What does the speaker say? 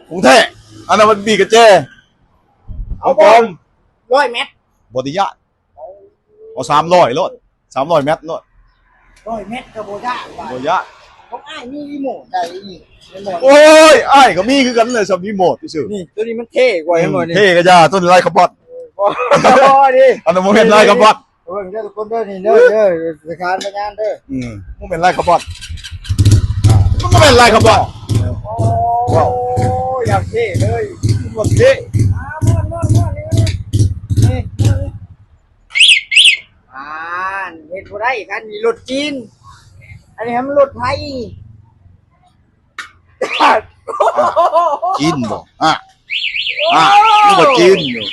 ຂອງແທ້. ອັນນັ້ນມັນບີດກະແຈ. ເອົາບໍ່? ຮ້ອຍແມັດ. ບໍ່ໄດ້ຢ້ານ. ເອົາສາມຮ້ອຍໂລດ, ສາມຮ້ອຍແມັດໂລດ. ຮ້ອຍແມັດກໍບໍ່ຢ້ານ. ບໍ່ຢ້ານ. ຂອງອ້າຍມີຣີໂມດໄດ້ອີກ. ໂອ້ຍ ອ້າຍກໍມີຄືກັນແຫຼະ ສຳຣີໂມດຊື່ໆ. ນີ້ ໂຕນີ້ມັນເທ່ກວ່າ ເຫັນບໍ່ນີ້? ເທ່ກະຢ່າ, ໂຕນີ້ລາຍຄາບອນ. ບໍ່ ອັນນັ້ນບໍ່ແມ່ນລາຍຄາບອນ. ເບິ່ງເດີທຸກຄົນເດີ ນີ້ເດີ ເດີ ສະຖານພະຍານເດີ. ອືມ ບໍ່ແມ່ນລາຍຄາບອນ. ມັນບໍ່ແມ່ນລາຍຄາບອນ. ໂອ້ ຢ່າງເທ່ເລີຍ. ມັນເທ່. ອ່າ ມ່ວນໆໆ ນີ້ ນີ້ ນີ້. ອ່າ ເຮັດບໍ່ໄດ້ ຄັນມີລົດຈີນ, ອັນນີ້ມັນລົດໄທ. ຈີນບໍ່? ອ່າ ອ່າ ມັນກໍຈີນຢູ່.